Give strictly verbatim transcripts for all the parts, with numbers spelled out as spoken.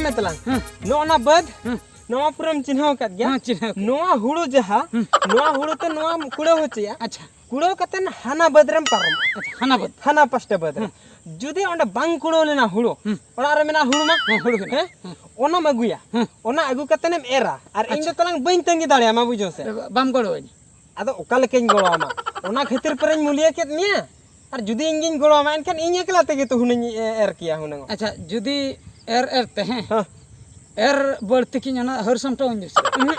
ᱢᱮ ᱛᱟᱞᱟᱝ᱾ ᱦᱩᱸ᱾ ᱱᱚᱜᱼᱚ ᱱᱟ ᱵᱟᱹᱫᱽ, ᱦᱩᱸ᱾ ᱱᱚᱣᱟ ᱯᱩᱨᱟᱹᱢ ᱪᱤᱱᱦᱟᱹᱣ ᱟᱠᱟᱫ ᱜᱮᱭᱟ᱾ ᱦᱮᱸ, ᱪᱤᱱᱦᱟᱹᱣ ᱟᱠᱟᱫ᱾ ᱱᱚᱣᱟ ᱦᱩᱲᱩ ᱡᱟᱦᱟᱸ, ᱦᱩᱸ᱾ ᱱᱚᱣᱟ ᱦᱩᱲᱩ ᱛᱮ ᱱᱚᱣᱟᱢ ᱠᱩᱲᱟᱹᱣ ᱦᱚᱪᱚᱭᱟ᱾ ᱟᱪᱪᱷᱟ᱾ ᱠᱩᱲᱟᱹᱣ ᱠᱟᱛᱮ ᱦᱟᱱᱟ ᱵᱟᱹᱫᱽ ᱨᱮᱢ ᱯᱟᱨᱚᱢᱟ᱾ ᱟᱪᱪᱷᱟ, ᱦᱟᱱᱟ ᱵᱟᱹᱫᱽ᱾ ᱦᱟᱱᱟ ᱯᱟᱥᱴᱟ ᱵᱟᱹᱫᱽ ᱨᱮ᱾ ᱦᱩᱸ᱾ ᱡᱩᱫᱤ ᱚᱸᱰᱮ ᱵᱟᱝ ᱠᱩᱲᱟᱹᱣ ᱞᱮᱱᱟ ᱦᱩᱲᱩ, ᱦᱩᱸ᱾ ᱚᱲᱟᱜ ᱨᱮ ᱢᱮᱱᱟᱜ ᱦᱩᱲᱩ ᱢᱟ, ᱦᱮᱸ, ᱦᱩᱲᱩ ᱢᱮᱱᱟᱜᱼᱟ᱾ ᱦᱮᱸ? ᱦᱩᱸ᱾ ᱚᱱᱟᱢ ᱟᱹᱜᱩᱭᱟ᱾ ᱦᱩᱸ᱾ ᱚᱱᱟ ᱟᱹᱜᱩ ᱠᱟᱛᱮᱢ ᱮᱨᱟ᱾ ᱟᱨ ᱤᱧ ᱫᱚ ᱟᱪᱪᱷᱟ᱾ ᱛᱟᱞᱟᱝ ᱵᱟᱹᱧ ᱛᱟᱺᱜᱤ ᱫᱟᱲᱮᱭᱟᱢᱟ, ᱵᱩᱡᱷᱟᱹᱣ ᱥᱮ? ᱵᱟᱢ ᱜᱚᱲᱚᱣᱟᱹᱧᱟ᱾ ᱟᱫᱚ ᱚᱠᱟ ᱞᱮᱠᱟᱧ ᱜᱚᱲᱚᱣᱟᱢᱟ? ᱚᱱᱟ ᱠᱷᱟᱹᱛᱤᱨ ᱯᱮᱨᱮᱧ ᱢᱩᱞᱤᱭᱟᱹ ᱠᱮᱫ ᱢᱮᱭᱟ᱾ ᱟᱨ ᱡᱩᱫᱤ ᱤᱧ ᱜᱤᱧ ᱜᱚᱲᱚᱣᱟᱢᱟ, ᱮᱱᱠᱷᱟᱱ ᱤᱧ ᱮᱠᱞᱟ ᱛᱮᱜᱮ ᱛᱚ ᱦᱩᱱᱟᱹᱝ ᱤᱧ ᱮ-, ᱮᱨ ᱠᱮᱭᱟ ᱦᱩᱱᱟᱹᱝ᱾ ᱟᱪᱪᱷᱟ, ᱡᱩᱫᱤ ᱮᱨ ᱮᱨ ᱛᱮ, ᱦᱮᱸ, ᱦᱮᱸ᱾ ᱮᱨ ᱵᱟᱹᱲᱛᱤ ᱠᱤᱧ ᱚᱱᱟ ᱦᱟᱹᱨ ᱥᱟᱢᱴᱟᱣ ᱤᱧ ᱫᱚ ᱪᱮᱫ? ᱩᱦᱩᱸ᱾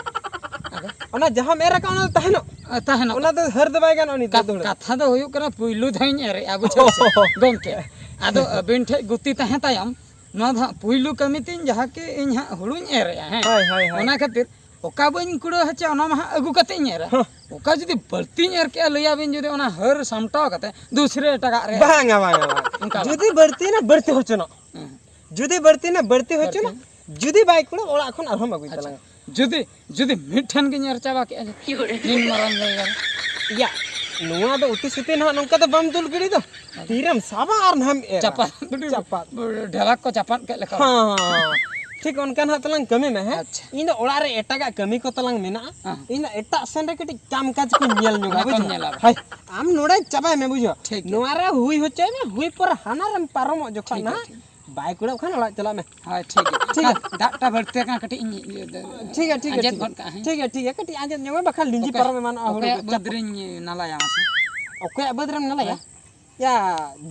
ᱟᱫᱚ? ᱚᱱᱟ ᱡᱟᱦᱟᱸᱢ ᱮᱨ ᱟᱠᱟᱫ, ᱚᱱᱟ ᱫᱚ ᱛᱟᱦᱮᱱᱚᱜ᱾ ᱟ, ᱛᱟᱦᱮᱱᱚᱜ᱾ ᱚᱱᱟ ᱫᱚ ᱦᱟᱹᱨ ᱫᱚ ᱵᱟᱭ ᱜᱟᱱᱚᱜᱼᱟ ᱱᱤᱛᱚᱜ ᱠᱟ-, ᱫᱚ ᱦᱩᱲᱩ᱾ ᱠᱟᱛᱷᱟ ᱫᱚ ᱦᱩᱭᱩᱜ ᱠᱟᱱᱟ, ᱯᱩᱭᱞᱩ ᱫᱷᱟᱣ ᱤᱧ ᱮᱨᱮᱜᱼᱟ, ᱵᱩᱡᱷᱟᱹᱣ ᱥᱮ? ᱜᱚᱢᱠᱮ, ᱟᱫᱚ ᱟᱹᱵᱤᱱ ᱴᱷᱮᱡ ᱜᱩᱛᱤ ᱛᱟᱦᱮᱸ ᱛᱟᱭᱚᱢ, ᱱᱚᱣᱟ ᱫᱚ ᱦᱟᱸᱜ ᱯᱩᱭᱞᱩ ᱠᱟᱹᱢᱤ ᱛᱤᱧ, ᱡᱟᱦᱟᱸ ᱠᱤ ᱤᱧ ᱦᱟᱸᱜ ᱦᱩᱲᱩᱧ ᱮᱨᱮᱜᱼᱟ, ᱦᱮᱸ? ᱦᱳᱭ, ᱦᱳᱭ, ᱦᱳᱭ᱾ ᱚᱱᱟ ᱠᱷᱟᱹᱛᱤᱨ ᱚᱠᱟ ᱵᱟᱹᱧ ᱠᱩᱲᱟᱹᱣ ᱦᱚᱪᱚ, ᱚᱱᱟ ᱢᱟ ᱦᱟᱸᱜ ᱟᱹᱜᱩ ᱠᱟᱛᱮ ᱤᱧ ᱮᱨᱟ᱾ ᱦᱮᱸ᱾ ᱚᱠᱟ ᱡᱩᱫᱤ ᱵᱟᱹᱲᱛᱤᱧ ᱮᱨ ᱠᱮᱜᱼᱟ, ᱞᱟᱹᱭᱟᱵᱤᱱ ᱡᱩᱫᱤ ᱚᱱᱟ ᱦᱟᱹᱨ ᱥᱟᱢᱴᱟᱣ ᱠᱟᱛᱮ ᱫᱩᱥᱨᱟᱹ ᱮᱴᱟᱜᱟᱜ ᱨᱮ ᱵᱟᱝᱟ, ᱵᱟᱝᱟ, ᱵᱟᱝᱟ᱾ ᱚᱱᱠᱟ ᱡᱩᱫᱤ ᱵᱟᱝ᱾ ᱵᱟᱹᱲᱛᱤᱭᱮᱱᱟ, ᱵᱟᱹᱲᱛᱤ ᱦᱚᱪᱚᱱᱚᱜ᱾ ᱦᱮᱸ᱾ ᱡᱩᱫᱤ ᱵᱟᱹᱲᱛᱤᱭᱮᱱᱟ, ᱵᱟᱹᱲᱛᱤ ᱦᱚᱪᱚᱱᱚᱜ᱾ ᱵᱟᱹᱲᱛᱤ᱾ ᱡᱩᱫᱤ ᱵᱟᱭ ᱠᱩᱲᱟᱹᱣ, ᱚᱲᱟᱜ ᱠᱷᱚᱱ ᱟᱨᱦᱚᱸ ᱟᱹᱜᱩᱭ ᱟᱪᱪᱷᱟ᱾ ᱛᱟᱞᱟᱝᱟ᱾ ᱡᱩᱫᱤ, ᱡᱩᱫᱤ ᱢᱤᱫ ᱴᱷᱮᱱ ᱜᱤᱧ ᱮᱨ ᱪᱟᱵᱟ ᱠᱮᱜᱼᱟ, ᱱᱤᱱ ᱢᱟᱨᱟᱝ ᱡᱟᱭᱜᱟ ᱨᱮ᱾ ᱤᱭᱟ, ᱱᱚᱣᱟ ᱫᱚ ᱩᱛᱤ ᱥᱩᱛᱤ ᱱᱟᱦᱟᱜ ᱱᱚᱝᱠᱟ ᱫᱚ ᱵᱟᱢ ᱫᱩᱞ ᱜᱤᱰᱤ ᱫᱚ᱾ ᱛᱤᱨᱮᱢ ᱥᱟᱵᱟ ᱟᱨ ᱱᱟᱦᱟᱜ ᱮᱢ ᱮᱨᱟ᱾ ᱪᱟᱯᱟᱫ᱾ ᱪᱟᱯᱟᱫ᱾ ᱰᱷᱮᱞᱟᱠ ᱠᱚ ᱪᱟᱯᱟᱫ ᱠᱮᱫ ᱞᱮᱠᱟ᱾ ᱦᱮᱸ, ᱦᱮᱸ, ᱦᱮᱸ᱾ ᱴᱷᱤᱠ ᱚᱱᱠᱟ ᱱᱟᱦᱟᱜ ᱛᱟᱞᱟᱝ ᱠᱟᱹᱢᱤ ᱢᱮ, ᱦᱮᱸ? ᱟᱪᱪᱷᱟ᱾ ᱤᱧ ᱫᱚ ᱚᱲᱟᱜ ᱨᱮ ᱮᱴᱟᱜᱟᱜ ᱠᱟᱹᱢᱤ ᱠᱚ ᱛᱟᱞᱟᱝ ᱢᱮᱱᱟᱜᱼᱟ᱾ ᱦᱮᱸ᱾ ᱤᱧ ᱫᱚ ᱮᱴᱟᱜ ᱥᱮᱱ ᱨᱮ ᱠᱟᱹᱴᱤᱡ ᱠᱟᱢ ᱠᱟᱡᱽ ᱠᱚᱧ ᱧᱮᱞ ᱧᱚᱜᱟ, ᱚᱱᱟ ᱠᱚᱢ ᱵᱩᱡᱷᱟᱹᱣ? ᱧᱮᱞᱟ᱾ ᱦᱳᱭ, ᱟᱢ ᱱᱚᱰᱮ ᱪᱟᱵᱟᱭ ᱢᱮ, ᱵᱩᱡᱷᱟᱹᱣ? ᱴᱷᱤᱠ ᱜᱮᱭᱟ᱾ ᱱᱚᱣᱟ ᱨᱮ ᱦᱩᱭ ᱦᱚᱪᱚᱭ ᱢᱮ, ᱦᱩᱭ ᱯᱚᱨᱮ ᱦᱟᱱᱟ ᱨᱮᱢ ᱯᱟᱨᱚᱢᱚᱜ ᱡᱚᱠᱷᱚᱱ ᱴᱷᱤᱠ ᱜᱮᱭᱟ, ᱱᱟᱦᱟᱜ ᱴᱷᱤᱠ᱾ ᱵᱟᱭ ᱠᱩᱲᱟᱹᱣ ᱠᱷᱟᱱ ᱚᱲᱟᱜ ᱪᱟᱞᱟᱜ ᱢᱮ᱾ ᱦᱳᱭ, ᱴᱷᱤᱠ ᱜᱮᱭᱟ᱾ ᱴᱷᱤᱠ ᱜᱮᱭᱟ᱾ ᱫᱟᱜ, ᱫᱟᱜᱴᱟ ᱵᱟᱹᱲᱛᱤ ᱟᱠᱟᱱᱟ, ᱠᱟᱹᱴᱤᱡ ᱤᱧ ᱤᱭᱟᱹ, ᱴᱷᱤᱠ ᱜᱮᱭᱟ, ᱴᱷᱤᱠ ᱜᱮᱭᱟ, ᱟᱸᱡᱮᱫ ᱴᱷᱤᱠ ᱜᱚᱫ ᱜᱮᱭᱟ᱾ ᱠᱟᱜᱼᱟ, ᱦᱮᱸ᱾ ᱴᱷᱤᱠ ᱜᱮᱭᱟ, ᱴᱷᱤᱠ ᱜᱮᱭᱟ, ᱠᱟᱹᱴᱤᱡ ᱟᱸᱡᱮᱫ ᱧᱚᱜ ᱢᱮ, ᱵᱟᱠᱷᱟᱱ ᱞᱤᱸᱡᱤ ᱚᱠᱚᱭᱟᱜ ᱯᱟᱨᱚᱢ ᱮᱢᱟᱱᱚᱜᱼᱟ ᱦᱩᱲᱩ ᱵᱟᱹᱫᱽ ᱠᱚ᱾ ᱨᱤᱧ ᱱᱟᱞᱟᱭᱟ ᱢᱟᱥᱮ? ᱚᱠᱚᱭᱟᱜ ᱵᱟᱹᱫᱽ ᱨᱮᱢ ᱱᱟᱞᱟᱭᱟ? ᱦᱮᱸ᱾ ᱭᱟ,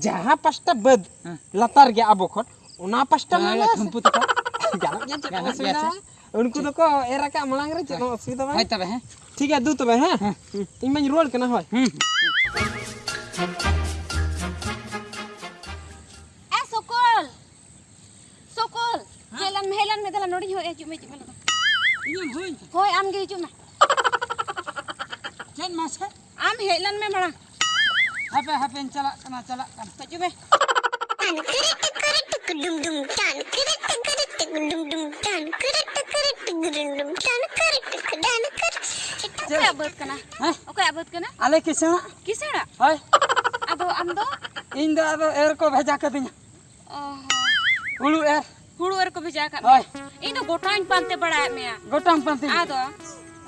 ᱡᱟᱦᱟᱸ ᱯᱟᱥᱴᱟ ᱵᱟᱹᱫᱽ ᱦᱮᱸ᱾ ᱞᱟᱛᱟᱨ ᱜᱮᱭᱟ ᱟᱵᱚ ᱠᱷᱚᱱ, ᱚᱱᱟ ᱯᱟᱥᱴᱟ ᱦᱮᱸ, ᱱᱟᱞᱟᱭᱟ ᱥᱮ? ᱴᱷᱩᱢᱯᱩ ᱛᱟᱠᱚ᱾ ᱜᱟᱱᱚᱜ ᱜᱮᱭᱟ, ᱪᱮᱫ ᱜᱟᱱᱚᱜ ᱜᱮᱭᱟ ᱚᱥᱩᱵᱤᱫᱷᱟ ᱥᱮ? ᱢᱮᱱᱟᱜᱼᱟ? ᱩᱱᱠᱩ ᱴᱷᱤᱠ᱾ ᱫᱚᱠᱚ ᱮᱨ ᱟᱠᱟᱫ ᱢᱟᱲᱟᱝ ᱨᱮ, ᱪᱮᱫ ᱦᱮᱸ᱾ ᱦᱚᱸ ᱚᱥᱩᱵᱤᱫᱷᱟ ᱵᱟᱝ᱾ ᱦᱳᱭ ᱛᱚᱵᱮ, ᱦᱮᱸ᱾ ᱴᱷᱤᱠ ᱜᱮᱭᱟ, ᱫᱩ ᱛᱚᱵᱮ, ᱦᱮᱸ? ᱦᱮᱸ᱾ ᱤᱧ ᱢᱟᱧ ᱨᱩᱣᱟᱹᱲ ᱠᱟᱱᱟ, ᱦᱳᱭ᱾ ᱦᱮᱸ᱾ ᱮ ᱥᱩᱠᱚᱞ, ᱥᱩᱠᱚᱞ, ᱦᱮᱸ? ᱦᱮᱡ ᱞᱮᱱ ᱢᱮ, ᱦᱮᱡ ᱞᱮᱱ ᱢᱮ, ᱫᱮᱞᱟ ᱱᱚᱰᱮᱧ ᱦᱚᱦᱚᱭᱟ, ᱦᱤᱡᱩᱜ ᱢᱮ, ᱦᱤᱡᱩᱜ ᱢᱮ, ᱞᱚᱜᱚᱱ᱾ ᱤᱧᱮᱢ ᱦᱚᱦᱚᱧ ᱠᱟᱱᱟ? ᱦᱳᱭ, ᱟᱢ ᱜᱮ ᱦᱤᱡᱩᱜ ᱢᱮ᱾ ᱪᱮᱫ ᱢᱟᱥᱮ? ᱟᱢ ᱦᱮᱡ ᱞᱮᱱ ᱢᱮ ᱢᱟᱲᱟᱝ᱾ ᱦᱟᱯᱮ, ᱦᱟᱯᱮᱧ ᱪᱟᱞᱟᱜ ᱠᱟᱱᱟ, ᱪᱟᱞᱟᱜ ᱠᱟᱱᱟ᱾ ᱦᱤᱡᱩᱜ ᱢᱮ᱾ ᱴᱟᱱ ᱠᱤᱨᱤ ᱴᱤᱠᱤᱨᱤ ᱴᱤᱠᱤ ᱰᱩᱢ ᱰᱩᱢ, ᱴᱟᱱ ᱠᱤᱨᱤ ᱴᱤᱠᱤᱨᱤ ᱴᱤᱠᱤ ᱰᱩᱢ ᱰᱩᱢ, ᱴᱟᱱ ᱠᱤᱨᱤ ᱴᱤᱠᱤᱨᱤ ᱴᱤᱠᱤ ᱰᱩᱢ ᱰᱩᱢ, ᱴᱟᱱ ᱠᱤᱨᱤ ᱴᱤᱠᱤ ᱰᱟᱱ ᱠᱤᱨᱤ᱾ ᱚᱠᱚᱭᱟᱜ ᱵᱟᱹᱫᱽ ᱠᱟᱱᱟ? ᱦᱮᱸ? ᱚᱠᱚᱭᱟᱜ ᱵᱟᱹᱫᱽ ᱠᱟᱱᱟ? ᱟᱞᱮ ᱠᱤᱥᱟᱹᱬᱟᱜ᱾ ᱠᱤᱥᱟᱹᱬᱟᱜ? ᱦᱳᱭ᱾ ᱟᱫᱚ ᱟᱢ ᱫᱚ? ᱤᱧ ᱫᱚ ᱟᱫᱚ ᱮᱨ ᱠᱚ ᱵᱷᱮᱡᱟ ᱠᱟᱹᱫᱤᱧᱟ᱾ ᱚ ᱦᱚᱸ᱾ ᱦᱩᱲᱩ ᱮᱨ᱾ ᱦᱩᱲᱩ ᱮᱨ ᱠᱚ ᱵᱷᱮᱡᱟ ᱟᱠᱟᱫ ᱦᱳᱭ᱾ ᱢᱮᱭᱟ᱾ ᱤᱧ ᱫᱚ ᱜᱚᱴᱟᱧ ᱯᱟᱱᱛᱮ ᱵᱟᱲᱟᱭᱮᱫ ᱢᱮᱭᱟ᱾ ᱜᱚᱴᱟᱢ ᱯᱟᱱᱛᱮ? ᱟᱫᱚ?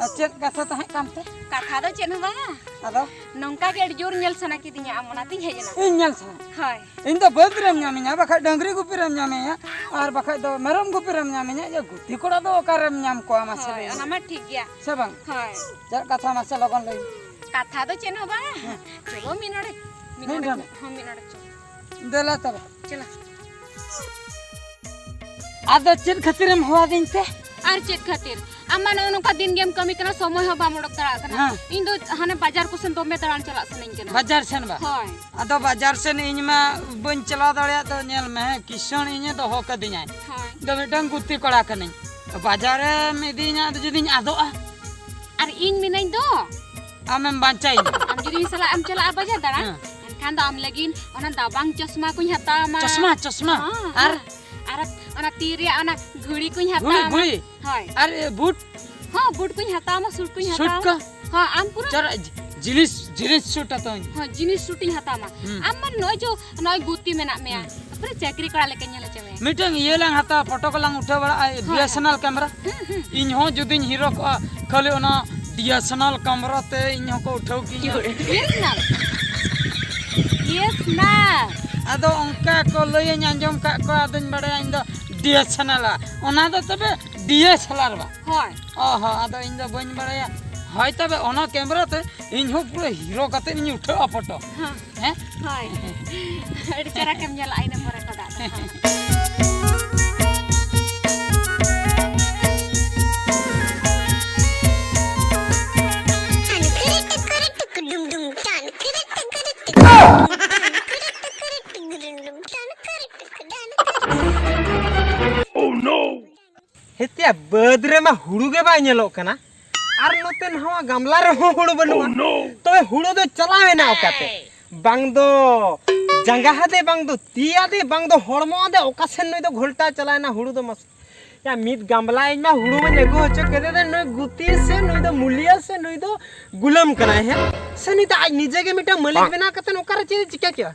ᱟᱨ ᱪᱮᱫ ᱠᱟᱛᱷᱟ ᱛᱟᱦᱮᱸ ᱠᱟᱱ ᱛᱮ? ᱠᱟᱛᱷᱟ ᱫᱚ ᱪᱮᱫ ᱦᱚᱸ ᱵᱟᱝᱟ᱾ ᱟᱫᱚ? ᱱᱚᱝᱠᱟ ᱜᱮ ᱟᱹᱰᱤ ᱡᱳᱨ ᱧᱮᱞ ᱥᱟᱱᱟ ᱠᱤᱫᱤᱧᱟ ᱟᱢ, ᱚᱱᱟᱛᱤᱧ ᱦᱮᱡ ᱮᱱᱟ᱾ ᱤᱧ ᱧᱮᱞ ᱥᱟᱱᱟ? ᱦᱳᱭ᱾ ᱤᱧ ᱫᱚ ᱵᱟᱹᱫᱽ ᱨᱮᱢ ᱧᱟᱢᱤᱧᱟ, ᱵᱟᱠᱷᱟᱡ ᱰᱟᱹᱝᱨᱤ ᱜᱩᱯᱤ ᱨᱮᱢ ᱧᱟᱢᱤᱧᱟ, ᱟᱨ ᱵᱟᱠᱷᱟᱡ ᱫᱚ ᱢᱮᱨᱚᱢ ᱜᱩᱯᱤ ᱨᱮᱢ ᱧᱟᱢᱤᱧᱟ᱾ ᱤᱭᱟᱹ ᱜᱩᱛᱤ ᱠᱚᱲᱟ ᱫᱚ ᱚᱠᱟᱨᱮᱢ ᱧᱟᱢ ᱠᱚᱣᱟ ᱢᱟᱥᱮ ᱦᱳᱭ, ᱞᱟᱹᱭ ᱢᱮ? ᱚᱱᱟ ᱢᱟ ᱴᱷᱤᱠ ᱜᱮᱭᱟ᱾ ᱥᱮ ᱵᱟᱝ? ᱦᱳᱭ᱾ ᱪᱮᱫ ᱠᱟᱛᱷᱟ ᱢᱟᱥᱮ ᱞᱚᱜᱚᱱ ᱞᱟᱹᱭ ᱢᱮ? ᱠᱟᱛᱷᱟ ᱫᱚ ᱪᱮᱫ ᱦᱚᱸ ᱵᱟᱝᱟ᱾ ᱦᱮᱸ᱾ ᱪᱚᱞᱚ ᱢᱤᱫ ᱱᱚᱰᱮᱠ, ᱢᱤᱫ ᱢᱤᱫ ᱱᱚᱰᱮᱠ, ᱱᱚᱰᱮᱠ᱾ ᱦᱚᱸ, ᱢᱤᱫ ᱱᱚᱰᱮᱠ ᱪᱚᱞᱚ᱾ ᱫᱮᱞᱟ ᱛᱚᱵᱮ᱾ ᱪᱚᱞᱚ᱾ ᱟᱫᱚ ᱪᱮᱫ ᱠᱷᱟᱹᱛᱤᱨᱮᱢ ᱦᱚᱦᱚᱣᱟᱫᱤᱧ ᱛᱮ? ᱟᱨ ᱪᱮᱫ ᱠᱷᱟᱹᱛᱤᱨ? ᱟᱢ ᱢᱟ ᱱᱚᱜᱼᱚ ᱱᱚᱝᱠᱟ ᱫᱤᱱ ᱜᱮᱢ ᱠᱟᱹᱢᱤ ᱠᱟᱱᱟ, ᱥᱚᱢᱚᱭ ᱦᱚᱸ ᱵᱟᱢ ᱚᱰᱚᱠ ᱫᱟᱲᱮᱭᱟᱜ ᱠᱟᱱᱟ᱾ ᱦᱮᱸ᱾ ᱤᱧ ᱫᱚ ᱦᱟᱱᱮ ᱵᱟᱡᱟᱨ ᱠᱚᱥᱮᱱ ᱫᱚᱢᱮ ᱫᱟᱬᱟᱱ ᱪᱟᱞᱟᱜ ᱥᱟᱱᱟᱧ ᱠᱟᱱᱟ᱾ ᱵᱟᱡᱟᱨ ᱥᱮᱱ ᱵᱟ? ᱦᱳᱭ᱾ ᱟᱫᱚ ᱵᱟᱡᱟᱨ ᱥᱮᱱ ᱤᱧ ᱢᱟ ᱵᱟᱹᱧ ᱪᱟᱞᱟᱣ ᱫᱟᱲᱮᱭᱟᱜ ᱫᱚ, ᱧᱮᱞ ᱢᱮ, ᱦᱮᱸ, ᱠᱤᱥᱟᱹᱬ ᱤᱧᱮ ᱫᱚᱦᱚ ᱠᱟᱹᱫᱤᱧᱟᱭ᱾ ᱦᱳᱭ᱾ ᱤᱧ ᱫᱚ ᱢᱤᱫᱴᱟᱝ ᱜᱩᱛᱤ ᱠᱚᱲᱟ ᱠᱟᱹᱱᱟᱹᱧ᱾ ᱵᱟᱡᱟᱨᱮᱢ ᱤᱫᱤᱧᱟ, ᱟᱫᱚ ᱡᱩᱫᱤᱧ ᱟᱫᱚᱜᱼᱟ? ᱟᱨ ᱤᱧ ᱢᱤᱱᱟᱹᱧ ᱫᱚ᱾ ᱟᱢᱮᱢ ᱵᱟᱧᱪᱟᱣᱤᱧᱟ᱾ ᱟᱢ ᱡᱩᱫᱤ ᱤᱧ ᱥᱟᱞᱟᱜ ᱮᱢ ᱪᱟᱞᱟᱜᱼᱟ ᱵᱟᱡᱟᱨ ᱫᱟᱬᱟᱱ, ᱦᱮᱸ᱾ ᱮᱱᱠᱷᱟᱱ ᱫᱚ ᱟᱢ ᱞᱟᱹᱜᱤᱫ ᱚᱱᱟ ᱫᱟᱵᱟᱝ ᱪᱚᱥᱢᱟ ᱠᱚᱧ ᱦᱟᱛᱟᱣ ᱟᱢᱟ᱾ ᱪᱚᱥᱢᱟ, ᱪᱚᱥᱢᱟ᱾ ᱦᱮᱸ, ᱟᱨ? ᱦᱮᱸ᱾ ᱟᱨ ᱚᱱᱟ ᱛᱤ ᱨᱮᱭᱟᱜ ᱚᱱᱟ ᱜᱷᱩᱲᱤ ᱠᱚᱧ ᱦᱟᱛᱟᱣ ᱜᱷᱩᱲᱤ, ᱟᱢᱟ᱾ ᱜᱷᱩᱲᱤ᱾ ᱦᱳᱭ᱾ ᱟᱨ ᱮ, ᱵᱩᱴ? ᱦᱚᱸ, ᱵᱩᱴ ᱠᱚᱧ ᱦᱟᱛᱟᱣ ᱟᱢᱟ, ᱥᱩᱴ ᱠᱚᱧ ᱥᱩᱴ ᱦᱟᱛᱟᱣ ᱠᱚ? ᱟᱢᱟ᱾ ᱦᱚᱸ, ᱟᱢ ᱯᱩᱨᱟᱹ ᱪᱚᱨ, ᱡᱤ-, ᱡᱤᱱᱤᱥ, ᱡᱤᱱᱤᱥ ᱥᱩᱴ ᱦᱟᱛᱟᱣᱟᱹᱧ᱾ ᱦᱚᱸ, ᱡᱤᱱᱤᱥ ᱥᱩᱴ ᱤᱧ ᱦᱟᱛᱟᱣ ᱟᱢᱟ᱾ ᱦᱩᱸ᱾ ᱟᱢ ᱢᱟ ᱱᱚᱜᱼᱚᱭ ᱡᱚ, ᱱᱚᱜᱼᱚᱭ ᱜᱩᱛᱤ ᱢᱮᱱᱟᱜ ᱢᱮᱭᱟ᱾ ᱦᱩᱸ᱾ ᱯᱩᱨᱟᱹ ᱪᱟᱹᱠᱨᱤ ᱠᱚᱲᱟ ᱞᱮᱠᱟᱧ ᱧᱮᱞ ᱦᱚᱪᱚ ᱢᱮᱭᱟ᱾ ᱢᱤᱫᱴᱟᱝ ᱤᱭᱟᱹ ᱞᱟᱝ ᱦᱟᱛᱟᱣᱟ, ᱯᱷᱳᱴᱳ ᱠᱚᱞᱟᱝ ᱩᱴᱷᱟᱹᱣ ᱵᱟᱲᱟᱜᱼᱟ, ᱦᱳᱭ, ᱦᱳᱭ᱾ B S N L camera. ᱦᱩᱸ, ᱦᱩᱸ᱾ ᱤᱧ ᱦᱚᱸ ᱡᱩᱫᱤᱧ ᱦᱤᱨᱳ ᱠᱚᱜᱼᱟ, ᱠᱷᱟᱹᱞᱤ ᱚᱱᱟ D S N L camera ᱛᱮ ᱤᱧ ᱦᱚᱸᱠᱚ ᱩᱴᱷᱟᱹᱣ ᱠᱤᱧᱟ᱾ B S N L? B S N L? ᱟᱫᱚ ᱚᱱᱠᱟ ᱠᱚ ᱞᱟᱹᱭᱟᱹᱧ, ᱟᱸᱡᱚᱢ ᱠᱟᱜ ᱠᱚᱣᱟ, ᱟᱫᱚᱧ ᱵᱟᱲᱟᱭᱟ ᱤᱧ ᱫᱚ ᱰᱤ ᱮᱥ ᱮᱱ ᱮᱞ ᱟ᱾ ᱚᱱᱟ ᱫᱚ ᱛᱚᱵᱮ ᱰᱤ ᱮᱥ ᱮᱞ ᱟᱨ ᱵᱟ? ᱦᱳᱭ᱾ ᱚ ᱦᱚᱸ, ᱟᱫᱚ ᱤᱧ ᱫᱚ ᱵᱟᱹᱧ ᱵᱟᱲᱟᱭᱟ᱾ ᱦᱳᱭ, ᱛᱚᱵᱮ ᱚᱱᱟ ᱠᱮᱢᱮᱨᱟ ᱛᱮ ᱤᱧ ᱦᱚᱸ ᱯᱩᱨᱟᱹ ᱦᱤᱨᱳ ᱠᱟᱛᱮ ᱤᱧ ᱩᱴᱷᱟᱹᱜᱼᱟ ᱯᱷᱳᱴᱳ᱾ ᱦᱮᱸ᱾ ᱦᱮᱸ? ᱦᱳᱭ᱾ ᱟᱹᱰᱤ ᱪᱮᱦᱨᱟ ᱜᱮᱢ ᱧᱮᱞᱚᱜᱼᱟ ᱤᱱᱟᱹ ᱯᱚᱨᱮ ᱠᱚ ᱫᱟᱜ ᱫᱚ᱾ Oh no! ᱦᱮᱛᱮᱭᱟ, ᱵᱟᱹᱫᱽ ᱨᱮᱢᱟ ᱦᱩᱲᱩ ᱜᱮ ᱵᱟᱭ ᱧᱮᱞᱚᱜ ᱠᱟᱱᱟ, ᱟᱨ ᱱᱚᱛᱮ ᱱᱟᱣᱟ ᱜᱟᱢᱞᱟ ᱨᱮᱦᱚᱸ ᱦᱩᱲᱩ ᱵᱟᱹᱱᱩᱜᱼᱟ᱾ Oh no! ᱛᱚᱵᱮ ᱦᱩᱲᱩ ᱫᱚ ᱪᱟᱞᱟᱣ ᱮᱱᱟ ᱚᱠᱟᱛᱮ? ᱵᱟᱝ ᱫᱚ ᱡᱟᱸᱜᱟ ᱦᱟᱫᱮ, ᱵᱟᱝ ᱫᱚ ᱛᱤ ᱟᱫᱮ, ᱵᱟᱝ ᱫᱚ ᱦᱚᱲᱢᱚ ᱟᱫᱮ, ᱚᱠᱟ ᱥᱮᱱ ᱱᱩᱭ ᱫᱚ ᱜᱷᱚᱞᱴᱟᱣ ᱪᱟᱞᱟᱣ ᱮᱱᱟ ᱦᱩᱲᱩ ᱫᱚ ᱢᱟᱥᱮ? ᱭᱟ, ᱢᱤᱫ ᱜᱟᱢᱞᱟ ᱤᱧ ᱢᱟ ᱦᱩᱲᱩ ᱢᱟᱧ ᱟᱹᱜᱩ ᱦᱚᱪᱚ ᱠᱮᱫᱮ ᱫᱚ, ᱱᱩᱭ ᱜᱩᱛᱤ ᱥᱮ ᱱᱩᱭ ᱫᱚ ᱢᱩᱞᱤᱭᱟᱹ ᱥᱮ ᱱᱩᱭ ᱫᱚ ᱜᱩᱞᱟᱹᱢ ᱠᱟᱱᱟᱭ, ᱦᱮᱸ? ᱥᱮ ᱱᱩᱭ ᱫᱚ ᱟᱡ ᱱᱤᱡᱮ ᱜᱮ ᱢᱤᱫᱴᱟᱝ ᱢᱟᱹᱞᱤᱠ ᱵᱟᱝ᱾ ᱵᱮᱱᱟᱣ ᱠᱟᱛᱮ ᱚᱠᱟᱨᱮ ᱪᱮᱫ ᱮ ᱪᱤᱠᱟᱹ ᱠᱮᱭᱟ?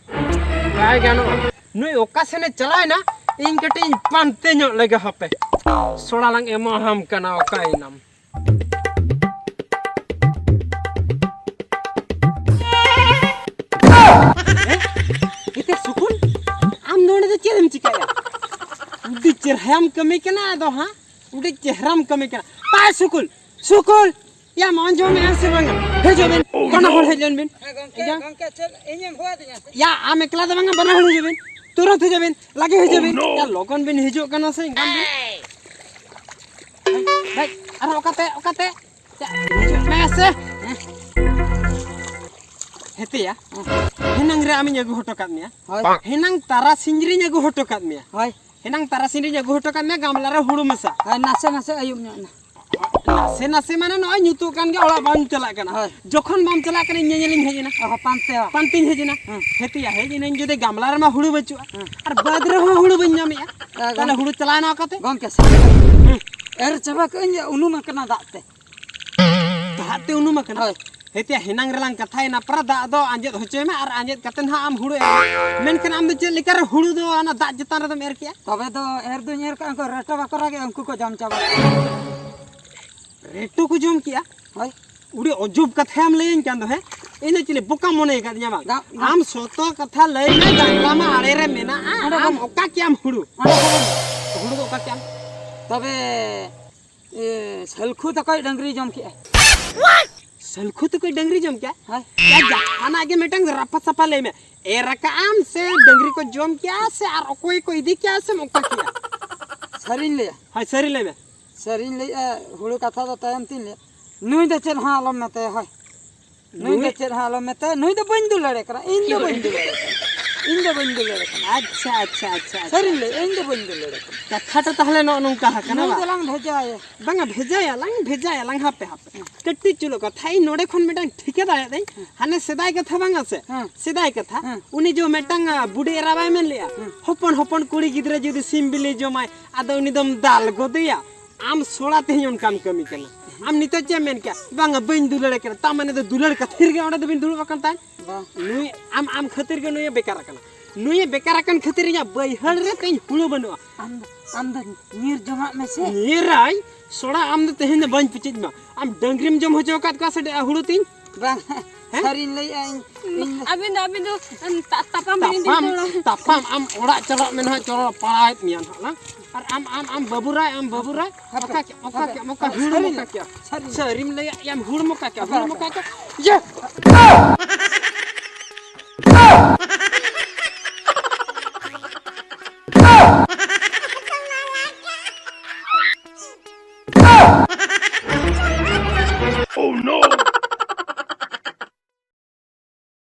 ᱵᱟᱭ ᱜᱟᱱᱚᱜᱼᱟ᱾ ᱱᱩᱭ ᱚᱠᱟ ᱥᱮᱱᱮ ᱪᱟᱞᱟᱣ ᱮᱱᱟ, ᱤᱧ ᱠᱟᱹᱴᱤᱡ ᱤᱧ ᱯᱟᱱᱛᱮ ᱧᱚᱜ ᱞᱮᱜᱮ ᱦᱟᱯᱮ᱾ ᱥᱚᱲᱟ ᱞᱟᱝ ᱮᱢᱟᱦᱟᱢ ᱠᱟᱱᱟ, ᱚᱠᱟᱭᱮᱱᱟᱢ? ᱮ, ᱮᱛᱮ ᱥᱩᱠᱩᱞ, ᱟᱢ ᱱᱚᱰᱮ ᱫᱚ ᱪᱮᱫ ᱮᱢ ᱪᱤᱠᱟᱹᱭᱟ? ᱟᱹᱰᱤ ᱪᱮᱦᱨᱟᱢ ᱠᱟᱹᱢᱤ ᱠᱟᱱᱟ ᱟᱫᱚ ᱦᱟᱸᱜ᱾ ᱟᱹᱰᱤ ᱪᱮᱦᱨᱟᱢ ᱠᱟᱹᱢᱤ ᱠᱟᱱᱟ᱾ ᱯᱟᱭ ᱥᱩᱠᱩᱞ, ᱥᱩᱠᱩᱞ, ᱭᱟ ᱢᱚᱱ ᱡᱚᱢ ᱮ ᱥᱮ ᱵᱟᱝᱟ? ᱦᱤᱡᱩᱜ ᱵᱤᱱ, ᱵᱟᱱᱟ ᱦᱚᱲ ᱦᱮᱡ ᱞᱮᱱ ᱵᱤᱱ᱾ ᱦᱮᱸ, ᱜᱚᱝᱠᱮ, ᱤᱭᱟ᱾ ᱜᱚᱝᱠᱮ, ᱪᱮᱫ ᱤᱧᱮᱢ ᱦᱚᱦᱚᱣᱟᱫᱤᱧᱟ ᱥᱮ? ᱭᱟ, ᱟᱢ ᱮᱠᱞᱟ ᱫᱚ ᱵᱟᱝᱟ, ᱵᱟᱱᱟ ᱦᱚᱲ ᱦᱤᱡᱩᱜ ᱵᱤᱱ᱾ ᱛᱩᱨᱟᱹᱛ ᱦᱤᱡᱩᱜ ᱵᱤᱱ, ᱞᱟᱜᱮ ᱦᱤᱡᱩᱜ ᱵᱤᱱ᱾ ᱭᱟ, ᱞᱚᱜᱚᱱ ᱵᱤᱱ ᱦᱤᱡᱩᱜ ᱠᱟᱱᱟ ᱥᱮ ᱮᱱᱠᱷᱟᱱ ᱵᱤᱱ᱾ ᱵᱷᱟᱭ, ᱟᱨ ᱚᱠᱟᱛᱮ, ᱚᱠᱟᱛᱮ? ᱪᱟ, ᱦᱤᱡᱩᱜ ᱢᱮ ᱥᱮ᱾ ᱦᱮᱛᱮᱭᱟ, ᱦᱮᱱᱟᱝ ᱨᱮ ᱟᱢᱤᱧ ᱟᱹᱜᱩ ᱦᱚᱴᱚ ᱠᱟᱫ ᱢᱮᱭᱟ᱾ ᱦᱳᱭ᱾ ᱦᱮᱱᱟᱝ ᱛᱟᱨᱟᱥᱤᱧ ᱨᱤᱧ ᱟᱹᱜᱩ ᱦᱚᱴᱚ ᱠᱟᱫ ᱢᱮᱭᱟ᱾ ᱦᱳᱭ᱾ ᱦᱮᱱᱟᱝ ᱛᱟᱨᱟᱥᱤᱧ ᱨᱤᱧ ᱟᱹᱜᱩ ᱦᱚᱴᱚ ᱠᱟᱫ ᱢᱮᱭᱟ ᱜᱟᱢᱞᱟ ᱨᱮ ᱦᱩᱲᱩ ᱢᱮᱥᱟ᱾ ᱦᱳᱭ, ᱱᱟᱥᱮ ᱱᱟᱥᱮ ᱟᱹᱭᱩᱵ ᱧᱚᱜ ᱮᱱᱟ᱾ ᱱᱟᱥᱮ ᱱᱟᱥᱮ ᱢᱟᱱᱮ ᱱᱚᱜᱼᱚᱭ ᱧᱩᱛᱩᱜ ᱠᱟᱱ ᱜᱮ, ᱚᱲᱟᱜ ᱵᱟᱢ ᱪᱟᱞᱟᱜ ᱠᱟᱱᱟ᱾ ᱦᱳᱭ᱾ ᱡᱚᱠᱷᱚᱱ ᱵᱟᱢ ᱪᱟᱞᱟᱜ ᱠᱟᱱᱟ, ᱤᱧ ᱧᱮᱧᱮᱞᱤᱧ ᱦᱮᱡ ᱮᱱᱟ᱾ ᱚ, ᱯᱟᱱᱛᱮ ᱵᱟ᱾ ᱯᱟᱱᱛᱮᱧ ᱦᱮᱡ ᱮᱱᱟ᱾ ᱦᱮᱸ᱾ ᱦᱮᱛᱮᱭᱟ, ᱦᱮᱡ ᱮᱱᱟᱹᱧ ᱡᱩᱫᱤ ᱜᱟᱢᱞᱟ ᱨᱮᱢᱟ ᱦᱩᱲᱩ ᱵᱟᱹᱪᱩᱜᱼᱟ᱾ ᱦᱮᱸ᱾ ᱟᱨ ᱵᱟᱹᱫᱽ ᱨᱮᱦᱚᱸ ᱦᱩᱲᱩ ᱵᱟᱹᱧ ᱧᱟᱢᱮᱜᱼᱟ᱾ ᱮ, ᱛᱟᱦᱞᱮ ᱜᱚᱝᱠᱮ᱾ ᱦᱩᱲᱩ ᱪᱟᱞᱟᱣ ᱮᱱᱟ ᱚᱠᱟᱛᱮ? ᱜᱚᱝᱠᱮ, ᱥᱟᱹᱨᱤ ᱠᱟᱛᱷᱟ᱾ ᱦᱮᱸ᱾ ᱮᱨ ᱪᱟᱵᱟ ᱠᱟᱜ ᱟᱹᱧ, ᱩᱱᱩᱢ ᱟᱠᱟᱱᱟ ᱫᱟᱜ ᱛᱮ᱾ ᱫᱟᱜ ᱛᱮ ᱩᱱᱩᱢ ᱟᱠᱟᱱᱟ? ᱦᱳᱭ᱾ ᱦᱮᱛᱮᱭᱟ, ᱦᱮᱱᱟᱝ ᱨᱮᱞᱟᱝ ᱠᱟᱛᱷᱟᱭᱮᱱᱟ, ᱯᱟᱨᱟ ᱫᱟᱜ ᱫᱚ ᱟᱸᱡᱮᱫ ᱦᱚᱪᱚᱭ ᱢᱮ ᱟᱨ ᱟᱸᱡᱮᱫ ᱠᱟᱛᱮ ᱱᱟᱦᱟᱜ ᱟᱢ ᱦᱩᱲᱩ ᱮᱨ ᱢᱮ᱾ ᱢᱮᱱᱠᱷᱟᱱ ᱟᱢ ᱫᱚ ᱪᱮᱫ ᱞᱮᱠᱟᱨᱮ ᱦᱩᱲᱩ ᱫᱚ ᱚᱱᱟ ᱫᱟᱜ ᱪᱮᱛᱟᱱ ᱨᱮᱫᱚᱢ ᱮᱨ ᱠᱮᱜᱼᱟ? ᱛᱚᱵᱮ ᱫᱚ ᱮᱨ ᱫᱩᱧ ᱮᱨ ᱠᱟᱜᱼᱟ, ᱩᱱᱠᱩ ᱨᱮᱴᱚ ᱵᱟᱠᱚ ᱨᱟᱜᱮᱜᱼᱟ, ᱩᱱᱠᱩ ᱠᱚ ᱡᱚᱢ ᱪᱟᱵᱟ ᱠᱮᱜᱼᱟ᱾ ᱨᱮᱴᱚ ᱠᱚ ᱡᱚᱢ ᱠᱮᱜᱼᱟ? ᱦᱳᱭ᱾ ᱩᱰᱤ ᱚᱡᱚᱵ ᱠᱟᱛᱷᱟᱢ ᱞᱟᱹᱭᱟᱹᱧ ᱠᱟᱱ ᱫᱚ, ᱦᱮᱸ? ᱤᱧ ᱫᱚ ᱪᱤᱞᱤ ᱵᱚᱠᱟᱢ ᱢᱚᱱᱮ ᱟᱠᱟᱫᱤᱧᱟ ᱵᱟᱝ? ᱜᱟ-, ᱜᱟ- ᱟᱢ ᱥᱚᱛᱚ ᱠᱟᱛᱷᱟ ᱞᱟᱹᱭ ᱢᱮ, ᱜᱟᱢᱞᱟ ᱢᱟ ᱟᱲᱮ ᱨᱮ ᱢᱮᱱᱟᱜᱼᱟ, ᱚᱸᱰᱮ ᱟᱢ ᱵᱟᱝ- ᱚᱠᱟ ᱠᱮᱜᱼᱟᱢ ᱦᱩᱲᱩ? ᱚᱸᱰᱮ ᱵᱟᱝ- ᱦᱩᱲᱩ ᱫᱚ ᱚᱠᱟ ᱠᱮᱜᱼᱟᱢ? ᱛᱚᱵᱮ ᱮ, ᱥᱟᱹᱞᱠᱷᱩ ᱛᱟᱠᱚᱭ ᱰᱟᱹᱝᱨᱤ ᱡᱚᱢ ᱠᱮᱜᱼᱟ᱾ ᱥᱟᱹᱞᱠᱷᱩ ᱛᱟᱠᱚᱭ ᱰᱟᱹᱝᱨᱤ ᱡᱚᱢ ᱠᱮᱜᱼᱟ? ᱦᱳᱭ᱾ ᱭᱟ, ᱡᱟᱦᱟᱱᱟᱜ ᱜᱮ ᱢᱤᱫᱴᱟᱝ ᱨᱟᱯᱷᱟ ᱥᱟᱯᱷᱟ ᱞᱟᱹᱭ ᱢᱮ᱾ ᱮᱨ ᱟᱠᱟᱜ ᱟᱢ ᱥᱮ ᱰᱟᱹᱝᱨᱤ ᱠᱚ ᱡᱚᱢ ᱠᱮᱜᱼᱟ ᱥᱮ ᱟᱨ ᱚᱠᱚᱭ ᱠᱚ ᱤᱫᱤ ᱠᱮᱜᱼᱟ ᱥᱮᱢ ᱚᱠᱟ ᱠᱮᱜᱼᱟ? ᱥᱟᱹᱨᱤᱧ ᱞᱟᱹᱭᱟ? ᱦᱳᱭ, ᱥᱟᱹᱨᱤ ᱞᱟᱹᱭ ᱢᱮ᱾ ᱥᱟᱹᱨᱤᱧ ᱞᱟᱹᱭᱮᱜᱼᱟ, ᱦᱩᱲᱩ ᱠᱟᱛᱷᱟ ᱫᱚ ᱛᱟᱭᱚᱢ ᱛᱤᱧ ᱞᱟᱹᱭᱟ᱾ ᱱᱩᱭ ᱫᱚ ᱪᱮᱫ ᱦᱚᱸ ᱟᱞᱚᱢ ᱢᱮᱛᱟᱭᱟ, ᱦᱳᱭ᱾ ᱱᱩᱭ ᱫᱚ ᱱᱩᱭ? ᱪᱮᱫ ᱦᱚᱸ ᱟᱞᱚᱢ ᱢᱮᱛᱟᱭᱟ, ᱱᱩᱭ ᱫᱚ ᱵᱟᱹᱧ ᱫᱩᱞᱟᱹᱲᱮ ᱠᱟᱱᱟ, ᱤᱧ ᱫᱚ ᱵᱟᱹᱧ ᱫᱩᱞᱟᱹᱲᱮ ᱠᱟᱱᱟ, ᱤᱧ ᱫᱚ ᱵᱟᱹᱧ ᱫᱩᱞᱟᱹᱲᱮ ᱠᱟᱱᱟ᱾ ᱟᱪᱪᱷᱟ, ᱟᱪᱪᱷᱟ, ᱟᱪᱪᱷᱟ, ᱟᱪᱪᱷᱟ᱾ ᱥᱟᱹᱨᱤᱧ ᱞᱟᱹᱭ, ᱤᱧ ᱫᱚ ᱵᱟᱹᱧ ᱫᱩᱞᱟᱹᱲᱮ ᱠᱟᱱᱟ᱾ ᱠᱟᱛᱷᱟᱴᱟ ᱛᱟᱦᱞᱮ ᱱᱚᱜᱼᱚ ᱱᱚᱝᱠᱟ ᱟᱠᱟᱱᱟ ᱱᱩᱭ ᱵᱟᱝ? ᱫᱚᱞᱟᱝ ᱵᱷᱮᱡᱟᱭᱟ᱾ ᱵᱟᱝᱟ, ᱵᱷᱮᱡᱟᱭᱟᱞᱟᱝ, ᱵᱷᱮᱡᱟᱭᱟᱞᱟᱝ, ᱦᱟᱯᱮ, ᱦᱟᱯᱮ᱾ ᱦᱮᱸ᱾ ᱠᱟᱹᱴᱤᱡ ᱪᱩᱞᱩ ᱠᱟᱛᱷᱟ, ᱤᱧ ᱱᱚᱰᱮ ᱠᱷᱚᱱ ᱢᱤᱫᱴᱟᱝ ᱴᱷᱤᱠᱟᱹ ᱫᱟᱲᱮᱭᱟᱜ ᱫᱟᱹᱧ, ᱦᱮᱸ᱾ ᱦᱟᱱᱮ ᱥᱮᱫᱟᱭ ᱠᱟᱛᱷᱟ ᱵᱟᱝᱟ ᱥᱮ? ᱦᱮᱸ᱾ ᱥᱮᱫᱟᱭ ᱠᱟᱛᱷᱟ, ᱦᱮᱸ᱾ ᱩᱱᱤ ᱡᱮ ᱢᱤᱫᱴᱟᱝ, ᱟ, ᱵᱩᱰᱷᱤ ᱮᱨᱟ ᱵᱟᱭ ᱢᱮᱱ ᱞᱮᱜᱼᱟ, ᱦᱮᱸ᱾ ᱦᱚᱯᱚᱱ ᱦᱚᱯᱚᱱ ᱠᱩᱲᱤ ᱜᱤᱫᱽᱨᱟᱹ ᱡᱩᱫᱤ ᱥᱤᱢ ᱵᱤᱞᱤ ᱡᱚᱢᱟᱭ, ᱟᱫᱚ ᱩᱱᱤ ᱫᱚᱢ ᱫᱟᱞ ᱜᱚᱫᱮᱭᱟ᱾ ᱟᱢ ᱥᱚᱲᱟ ᱛᱮᱦᱮᱧ ᱚᱱᱠᱟᱢ ᱠᱟᱹᱢᱤ ᱠᱟᱱᱟ᱾ ᱟᱢ ᱱᱤᱛᱚᱜ ᱪᱮᱫ ᱮᱢ ᱢᱮᱱ ᱠᱮᱜᱼᱟ? ᱵᱟᱝᱟ, ᱵᱟᱹᱧ ᱫᱩᱞᱟᱹᱲᱮ ᱠᱟᱱᱟ᱾ ᱛᱟᱨ ᱢᱟᱱᱮ ᱫᱚ ᱫᱩᱞᱟᱹᱲ ᱠᱷᱟᱹᱛᱤᱨ ᱜᱮ ᱚᱸᱰᱮ ᱫᱚᱵᱤᱱ ᱫᱩᱲᱩᱵ ᱟᱠᱟᱱ ᱛᱟᱦᱮᱸᱫ? ᱵᱟᱝ᱾ ᱱᱩᱭ ᱟᱢ, ᱟᱢ ᱠᱷᱟᱹᱛᱤᱨ ᱜᱮ ᱱᱩᱭᱮ ᱵᱮᱠᱟᱨ ᱟᱠᱟᱱᱟ᱾ ᱱᱩᱭᱮ ᱵᱮᱠᱟᱨ ᱟᱠᱟᱱ ᱠᱷᱟᱹᱛᱤᱨ ᱤᱧᱟᱹᱜ ᱵᱟᱹᱭᱦᱟᱹᱲ ᱨᱮ ᱛᱮᱦᱮᱧ ᱦᱩᱲᱩ ᱵᱟᱹᱱᱩᱜᱼᱟ᱾ ᱟᱢ ᱫᱚ, ᱟᱢ ᱫᱚ ᱧᱤᱨ ᱡᱚᱝᱟᱜ ᱢᱮᱥᱮ᱾ ᱧᱤᱨᱟᱭ? ᱥᱚᱲᱟ, ᱟᱢ ᱫᱚ ᱛᱮᱦᱮᱧ ᱫᱚ ᱵᱟᱹᱧ ᱯᱩᱪᱩᱡ ᱢᱟ᱾ ᱟᱢ ᱰᱟᱹᱝᱨᱤᱢ ᱡᱚᱢ ᱦᱚᱪᱚ ᱟᱠᱟᱫ ᱠᱚᱣᱟ ᱥᱮ ᱦᱩᱲᱩ ᱛᱤᱧ? ᱵᱟᱝ, ᱦᱮᱸ? ᱥᱟᱹᱨᱤᱧ ᱞᱟᱹᱭᱮᱜᱼᱟ ᱤᱧ, ᱤᱧ ᱫᱚ ᱟᱹᱵᱤᱱ ᱫᱚ, ᱟᱹᱵᱤᱱ ᱫᱚ, ᱩᱸ, ᱛᱟ-, ᱛᱟᱯᱟᱢ ᱵᱤᱱ ᱤᱫᱤ ᱛᱟᱯᱟᱢ, ᱦᱚᱪᱚ ᱛᱟᱯᱟᱢ, ᱟᱢ ᱚᱲᱟᱜ ᱪᱟᱞᱟᱜ ᱢᱮ ᱱᱟᱦᱟᱜ, ᱪᱚᱞᱚ ᱯᱟᱲᱟᱣᱮᱫ ᱢᱮᱭᱟ ᱱᱟᱦᱟᱜ ᱞᱟᱝ᱾ ᱟᱨ ᱟᱢ, ᱟᱢ, ᱟᱢ ᱵᱟᱹᱵᱩ ᱨᱟᱭ, ᱟᱢ ᱵᱟᱹᱵᱩ ᱨᱟᱭ, ᱦᱟᱯᱮ, ᱚᱠᱟ ᱠᱮᱜ, ᱚᱠᱟ ᱦᱟᱯᱮ, ᱠᱮᱜ, ᱚᱠᱟ ᱦᱟᱯᱮ, ᱦᱩᱲᱩ ᱥᱟᱹᱨᱤ ᱚᱠᱟ ᱞᱮ, ᱠᱮᱜ? ᱥᱟᱹᱨᱤ ᱞᱮ᱾ ᱥᱟᱹᱨᱤᱢ ᱞᱟᱹᱭᱟ, ᱟᱢ ᱦᱩᱲᱩᱢ ᱚᱠᱟ ᱠᱮᱜ? ᱦᱟᱯᱮ, ᱦᱩᱲᱩᱢ ᱦᱟᱯᱮ᱾ ᱚᱠᱟ ᱠᱮᱜ? ᱤᱭᱟᱹ!